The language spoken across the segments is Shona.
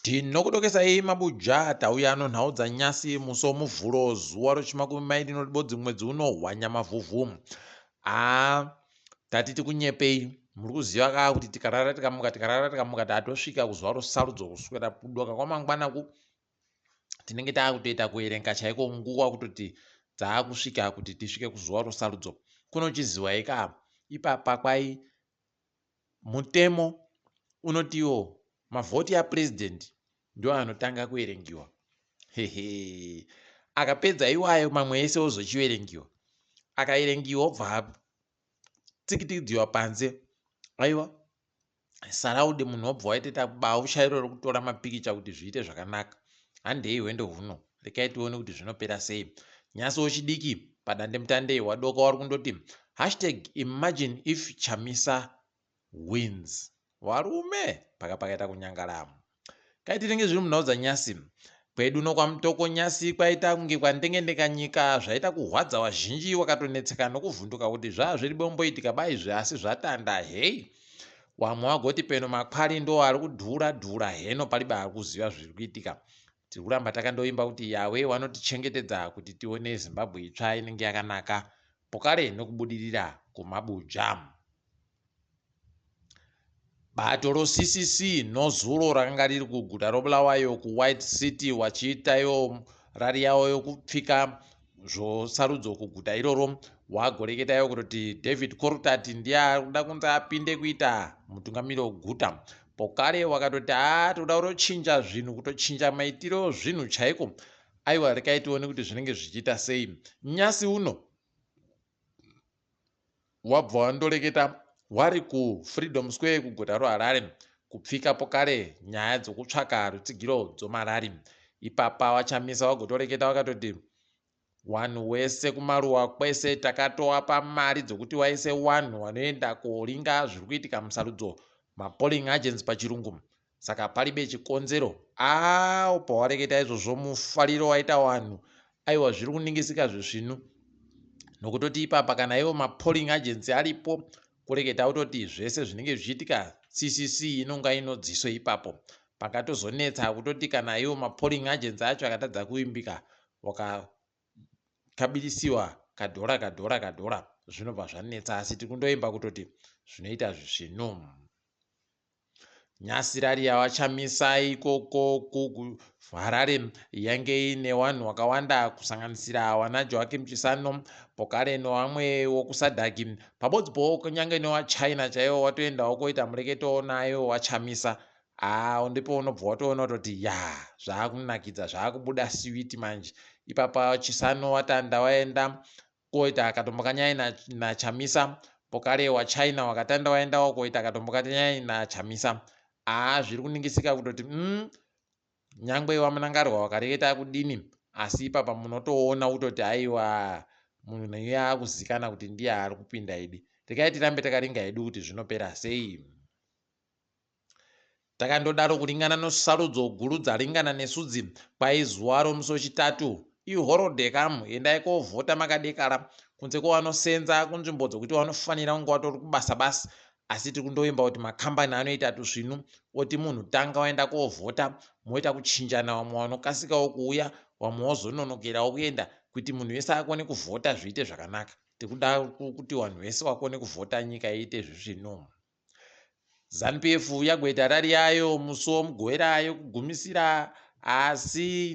Tinokudokesai mabuja tauya nonhau dzanyasi musi womuvhuro zuva rochimakumi mairi noribodzi mwedzi uno hwanyamavhuvhu. Haa tati tikunyepei muri kuziva kaa kuti tikarara tikamuka tikarara tikamuka tatosvika kuzuva rosarudzo kuswera kudoka kwamangwana ku tinenge taakutoita kuerenga chaiko nguva kutoti dzaakusvika kuti tisvike kuzuva rosarudzo. Kunochiziwai kaa ipapa kwai Mutemo unotiwo mavhoti aPresident ndiwo anotanga kuverengiwa. Hehe. Akapedza iwayo mamwe ese ozochiverengiwa. Akaverengiwa obva atsikitidziwa panze. Aiwa saraude munhu wobva waitoita bau chairo rekutora mapikicha kuti zviite zvakanaka. Handei hwendo huno. Rekai tione kuti zvinopera sei. Nyasi wechidiki padandemutande wadoka wari kundoti hashtag imagine if Chamisa wins. Varume paka pakaita kunyangara. Kai tinenge zviri munhau dzanyasi. Kwedu nokwamutoko nyasi kwaita kunge kwandengendeka nyika zvaita kuhwadza wazhinji wakatonetseka nokuvhunduka kuti zvaa zviri bomboitika baizvi asi zvatanda hei. Wamwe wagoti peno makwari ndo ari kudhura dhura heno palibe ari kuziva zviri kuitika. Tiri kuramba takandoimba kuti Yahweh wanotichengetedza kuti tione Zimbabwe itsva inenge yakanaka pokare nokubudirira kumabuja. Bato roCCC nozuro rakanga riri kuguta roBulawayo kuWhite City wachiita iwo rari yavo yokupfika zvosarudzo kuguta iroro wagoreketa iwo kutoti David Coltart ndiye ari kuda kunzi apinde kuita mutungamiri weguta. Pokare wakatoti haa toda kutochinja zvinhu kutochinja maitiro zvinhu chaiko. Aiwa rekai tione kuti zvinenge zvichiita sei. Nyasi uno wabva wandoreketa wari kuFreedom Square kuguta roHarare kupfika pokare nyaya dzokutsvaka rutsigiro dzomarari. Ipapa waChamisa wagotoreketa wakatoti Wanhu wese kumaruwa kwese takatowapa mari dzokuti waise wanhu wanoenda koringa zviri kuitika musarudzo mapolling agents pachirungu saka palibe chikonzero aa pawareketa izvozvo mufariro waita wanhu aiwa zviri kuningisika zvisvinu nokutoti ipapa kana ivo mapolling agents aripo kureketa kutoti zvese zvinenge zvichiitika ccc inonga inodziso ipapo pakatozonetsa kutoti kana ivo mapolling agents acho akatadza kuvimbika wakakabirisiwa kadhora kadhora kadhora zvinobva zvanetsa asi tiri kundoimba kutoti zvinoita zvisvinu Nyasi rari yavachamisa ikoko kuHarare yange iine vanhu vakawanda kusanganisira vana Joakim Chisano Pokale nevamwe wokuSadaki pabodzi po kunyange newachina chaiwo watoendawo koita mureketo nayo wachamisa haa ndipo unobva watoona kutoti ya zvaakunakidza zvaakubuda siwiti manje ipapa Chisano watanda waenda koita akatomboka nyaya naChamisa pokare waChina wakatanda waendawo koita akatomboka nyaya naChamisa haa zviri kuningisika kutoti nyangwe waMnangarwa wakareketa kudini asi ipapa munotoona kutoti aiwa munhu iye akuzikana kuti ndiye ari kupinda idi rekai tirambe takaringa hedu kuti zvinopera sei. Takandodaro kuringana nosarudzo guru dzaringana nesudzi kwaizuva romusi wechitatu. Ihorodhe kamu, endai kovhota makadekara. Kunze kwevanosenza kunzvimbo dzokuti vanofanira kunge vatori kubasa basi. Asi tiri kundoimba kuti makambani anoita tusvinu oti munhu tanga waenda kovhota moita kuchinjana vamwe vanokasikawo kuuya vamwe vozononokerawo kuenda kuti munhu wese akone kuvhota zviite zvakanaka. Tiri kuda kuti vanhu vese vakone kuvhota nyika iite zvisvinu. Zanu-PF yagoita rari yayo musi woMugovera yekugumisira asi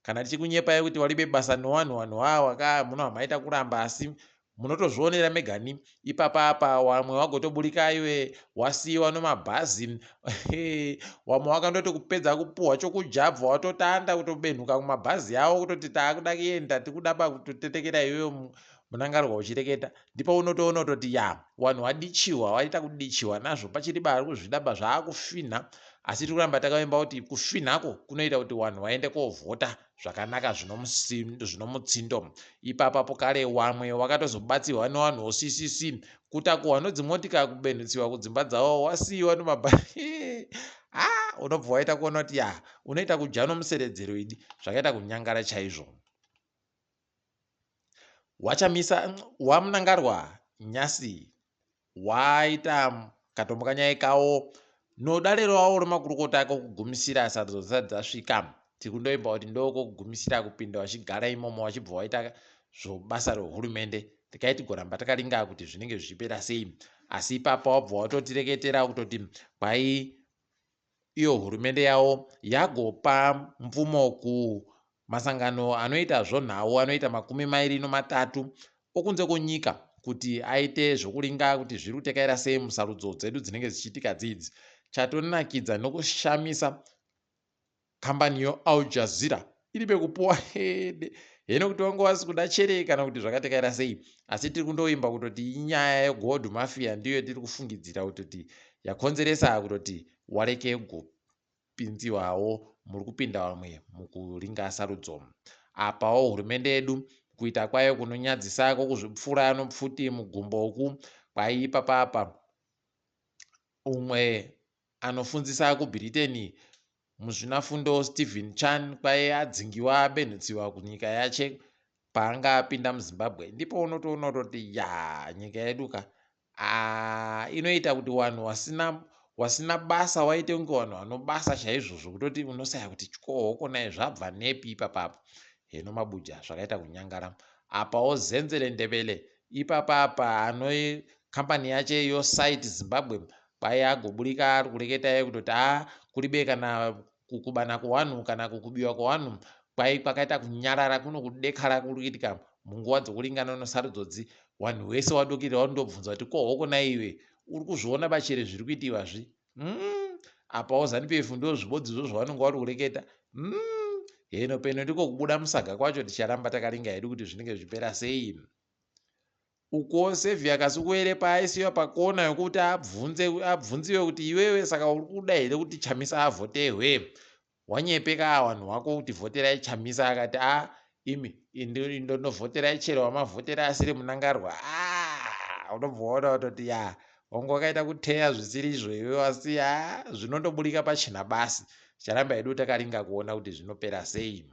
kana tichikunyepai kuti walibe basa nowanhu wanhu wawa ka muno hamaita kuramba asi munotozvionera megani ipapa apa wamwe wagotoburika iwe wasiiwa nomabhazi wamwe wakandoti kupedza kupuhwa chokudya bva watotanda kutobenhuka kumabhazi awo kutoti taakuda kuenda tikuda pakutotetekera iwewe Munangarwa uchireketa ndipo unotoona kutoti ya wanhu wadichiwa waita kudichiwa nazvo pachiri bari kuzvida ba zvaakufinha asi tiri kuramba takavimba kuti kufinhako kunoita kuti wanhu waende kovhota zvakanaka zvinomutsindo ipapapo kare wamwe wakatozobatsirwa newanhu woccc kutakuhwa nodzimotika kubenhutsiwa kudzimba dzavo wasiiwa nomabha ah, unobva waita kuona kuti ya unoita kudya nomuseredzero idi zvakaita kunyangara chaizvo WaChamisa waMnangarwa nyasi waita katombo kanyai kawo Nodare ravo remakurukota kokugumisira sarudzo dzisati dzasvika. Tiri kundoimba kuti ndokokugumisira kupinda vachigara imomo vachibva vaita zvobasa rehurumende. Tikai tigoramba takaringa kuti zvinenge zvichipera sei. Asi ipapa wabva watotireketera kutoti kwai iyo hurumende yavo yagopa mvumo kumasangano anoita zvonhau anoita 23 okunze kwenyika kuti aite zvokuringa kuti zviri kutekaira sei musarudzo dzedu dzinenge dzichiitika dzidzi. Chatonakidza nokushamisa kambani yoAl Jazeera iri pekupuwa hede heno kuti wange wasi kuda chere kana kuti zvakatekaira sei, asi tiri kundoimba kutoti inyaya yegold mafia ndiyo yatiri kufungidzira kutoti yakonzeresa kutoti wareke kupinziwawo muri kupinda vamwe mukuringa sarudzo. Apawo hurumende yedu kuita kwayo kunonyadzisa kwokuzvipfura nopfuti mugumbo uku kwaiipapapa umwe anofundzisa kuBritain Muzvinafundo Stephen Chan kwaiye adzingiwa abenhutsiwa kunyika yache paanga apinda muZimbabwe ndipo unotoona kutoti yaa nyika yedu ka aa inoita kuti wanhu wasina wasina basa waite kunge wanhu wanobasa chaizvo zvekutoti unosaya kuti tyohoko naye zvabva nepi ipapapo heno mabuja zvakaita kunyangara apawo Zenzele Ndebele ipapapa ano kambani yache yoSite Zimbabwe Kwai agoburika ari kureketa iye kutoti haa kuribe kana kukubana kwewanhu kana kukubiwa kwewanhu kwai kwakaita kunyarara kuno kudekara kuri kuitika munguva dzokuringana nosarudzodzi wanhu wese wadokirira wanondobvunza kuti ko hoko naiwe uri kuzviona bachere zviri kuitiwa zvi apawo ZanuPF ndo zvibodzizvo zvavanonge vari kureketa heno peno ndiko kubuda musaga kwacho ticharamba takaringa hedu kuti zvinenge zvichipera sei. Ukuwo Saviour Kasukuwere paaisiwa pakona yokuti abvunze abvunziwe kuti iwewe saka uri kuda here kuti Chamisa avhotehwe wanyepeka vanhu wako kuti vhoterai Chamisa akati a imi ndondovhoterai chero wamavhotera asiri Munangarwa a unobva waona kutoti ya wanga wakaita kuteya zvisiri izvo iwe asi a zvinondoburika pachena basi ticharamba hedu takaringa kuona kuti zvinopera sei.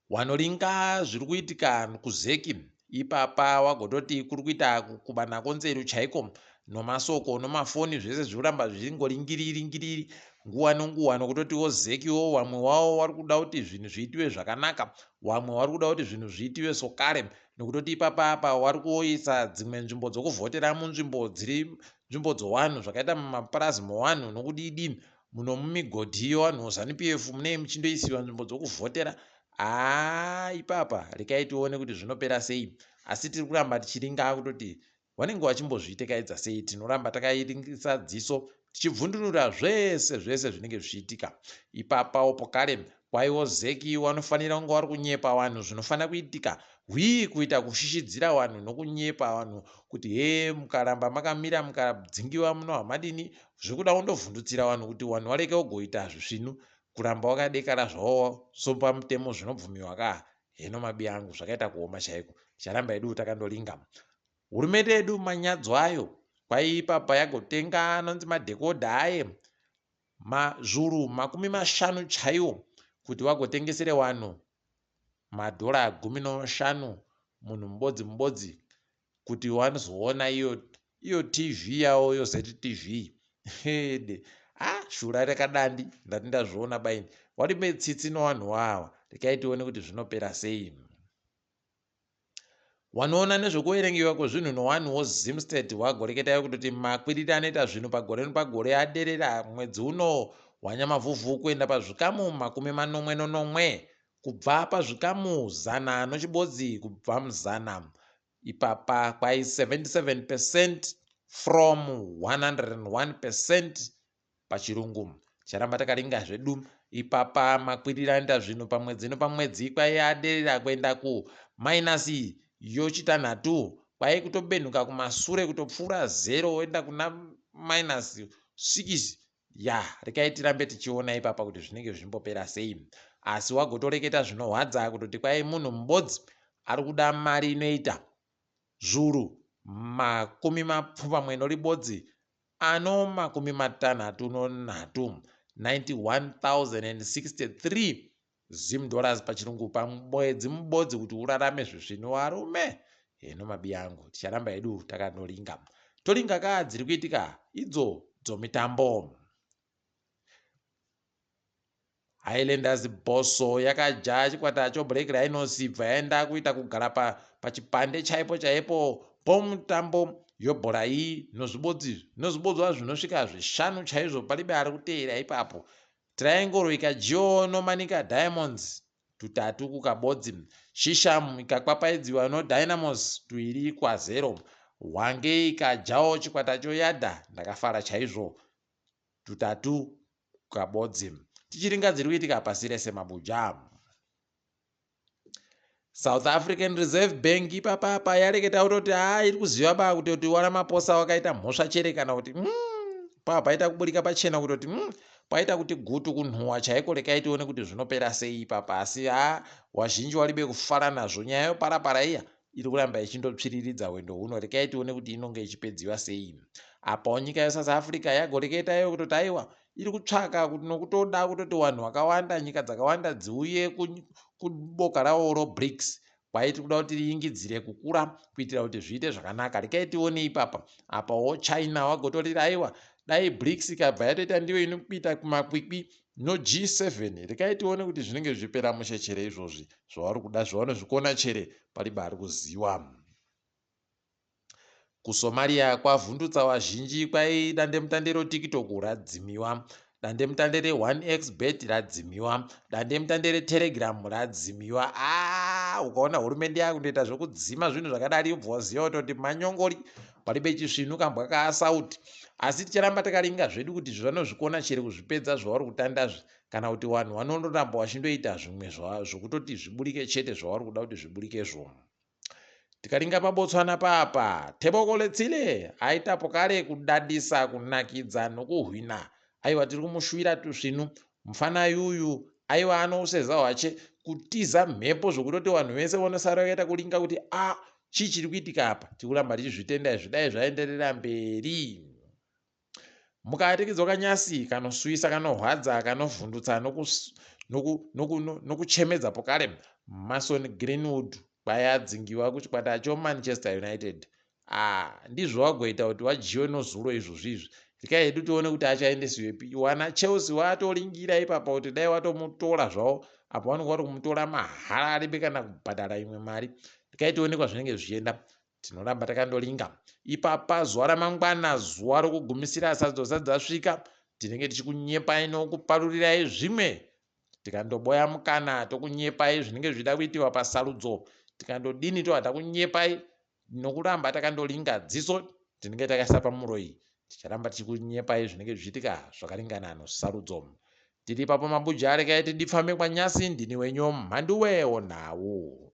Wanoringa zviri kuitika kuZEC ipapa wagototi kuri kuita kukuba nako nzeru chaiko nomasoko nomafoni zvese zviri kuramba zvichingori ngiriri ngiriri nguva nonguva nokutotiwo ZEC wo vamwe wavo vari kuda kuti zvinhu zviitiwe zvakanaka vamwe vari kuda kuti zvinhu zviitiwe sokare nokutoti ipapa apa wari kuisa dzimwe nzvimbo dzokuvhotera munzvimbo dziri nzvimbo dzowanhu zvakaita mumapurazi mowanhu nokudii Muno mumigodhi iyo vanhu Zanu PF munei muchindoisiwa nzvimbo dzokuvhotera haa ipapa rekai tione kuti zvinopera sei asi tiri kuramba tichiringa kutoti vanenge vachimbozviitekaidza sei tinoramba takairingisa dziso tichibvundunura zvese zvese zvinenge zvichiitika ipapawo pokare kwaiwo zeki wanofanira kunge wari kunyepa vanhu zvinofanira kuitika hwii kuita kushishidzira vanhu nokunyepa vanhu kuti hee mukaramba makamira mukadzingiwa muno hamadini zvekuda kundovhundutsira vanhu kuti vanhu vareke kugoita zvisvinu kuramba wakadekara zvawo sopamutemo zvinobvumiwa ka heno mabi angu zvakaita kuoma chaiko ticharamba hedu takandoringa hurumende yedu manyadzo ayo kwaiipapa yagotenga anonzi madhekodha aye mazvuru 50 chaiwo kuti wagotengesere wanhu madhora 15 munhu mubodzi mubodzi kuti wanozoona iyo iyo TV yavo yo ZTV hede ah shura rakadandi ndati ndazviona baini waripe tsitsi nowanhu wawa rekai tione kuti zvinopera sei. Wanoona nezvekuverengewa kwezvinhu nowanhu woZimstat wagoreketayo kutoti makwiriro anoita zvinhu pagore nepagore aderera mwedzi uno waNyamavhuvhu kuenda pazvikamu 77 kubva pazvikamu zana nochibodzi kubva muzana ipapa kwai 77 percent from 101 percent pachirungu. Ticharamba takaringa zvedu ipapa makwiriro anoita zvinhu pamwedzi nepamwedzi kwaive aderera kuenda ku minus yochitanhatu kwaive kutobenhuka kumasure kutopfuura zero woenda kuna minus 6 ya rekai tirambe tichiona ipapa kuti zvinenge zvichimbopera sei asi wagotoreketa zvinohwadza kutoti kwai munhu mubodzi ari kuda mari inoita zvuru 81 noribodzi ano 63, 91,063 Zim dollars pachirungu pamwedzi mubodzi kuti urarame zvisvinu varume heno mabi angu ticharamba hedu takandoringa toringa ka dziri kuitika idzo dzomitambo. Highlanders Bosso yakaja chikwata choBlack Rhinos ibva yaenda kuita kugara pachipande chaipo chaipo pomutambo yobhora iyi nozvibodzi nozvibodzwa zvinosvika zvishanu chaizvo palibe ari kuteera ipapo. Triangle ikadyiwawo noManica Diamonds tutatu kukabodzi. Shisham ikakwapaidziwa noDynamos tuiri kwazero. Hwange ikajawo chikwata choYada ndakafara chaizvo tutatu kukabodzi. Tichiringa dziri kuitika pasi rese mabuja. South African Reserve Bank ipapapa yareketa kutoti haa iri kuziva ba kutoti waRamaphosa wakaita mhosva chere kana kuti paa paita kuburika pachena kutoti paita kuti gutu kunhuwa chaiko rekai tione kuti zvinopera sei ipapa asi haa wazhinji walibe kufara nazvo nyaya yoparapara iya iri kuramba ichindotsviriridza hwendo huno rekai tione kuti inonge ichipedziwa sei apawo nyika yeSouth Africa yagoreketa iyo kutoti aiwa iri kutsvaka nokutoda kutoti vanhu vakawanda nyika dzakawanda dziuye kuboka ravo roBRICS kwaiti kuda kuti riingidzire kukura kuitira kuti zviite zvakanaka rekai tione ipapa apawo China wagotorira aiwa dai BRICS ikabva yatoita ndiyo inokuita kumakwikwi no G7 rekai tione kuti zvinenge zvichipera mushe chere izvozvi zvavari kuda zvavanozvikona chere palibe ari kuziwa. KuSomalia kwavhundutsa vazhinji kwai dandemutande roTikTok radzimiwa, dandemutande re1xBet radzimiwa, dandemutande reTelegram radzimiwa. Aa ukaona hurumende yakundoita zvokudzima zvinhu zvakadari yobva waziva kutoti manyongori palibe chisvinu kambwa kaasauti. Asi ticharamba takaringa zvedu kuti zvanozvikona chere kuzvipedza zvavari kutandazvi kana kuti vanhu vanondoramba vachindoita zvimwe zvokutoti zviburike chete zvavari kuda kuti zviburike zvo. Tikaringa paBotswana papa, Tebogo Letsile aitapo kare kudadisa, kunakidza nokuhwina. Aiwa tiri kumushuvira tusvinu. Mufana yuyu aiwa anouseza hwache kutiza mhepo zvokutoti vanhu vese vanosara vakaita kuringa kuti a chii chiri kuitika apa. Tiri kuramba tichizvitenda izvi dai zvaenderera mberi. Mukatikidzwa kanyasi kanosuwisa kanorwadza kanovhundutsa nokuchemedza pokare Mason Greenwood kwayadzingiwa kuchikwata choManchester United. Ah, ndizvo wagoita kuti wadyiwe nozuro izvozvi izvi. Rekai hedu tione kuti achaendesiwepi. Wana Chelsea watoringira ipapa kuti dai watomutora zvavo apo vanenge vari kumutora mahara aribe kana kubhadhara imwe mari. Rekai tione kwazvinenge zvichienda. Tinoramba takandoringa. Ipapa zuva ramangwana zuva rokugumisira sadzo dzisati dzasvika tinenge tichikunyepai nokuparurirai zvimwe tikandoboya mukana tokunyepai zvinenge zvichida kuitiwa pasarudzo tikandodini tobva takunyepai nokuramba takandoringa dziso tinenge takaisa pamuroyi ticharamba tichikunyepai zvinenge zvichiitika zvakaringana nosarudzo tiri ipapo mabuja rekai tidipfame kwanyasi ndini wenyu mhanduwe wonhau.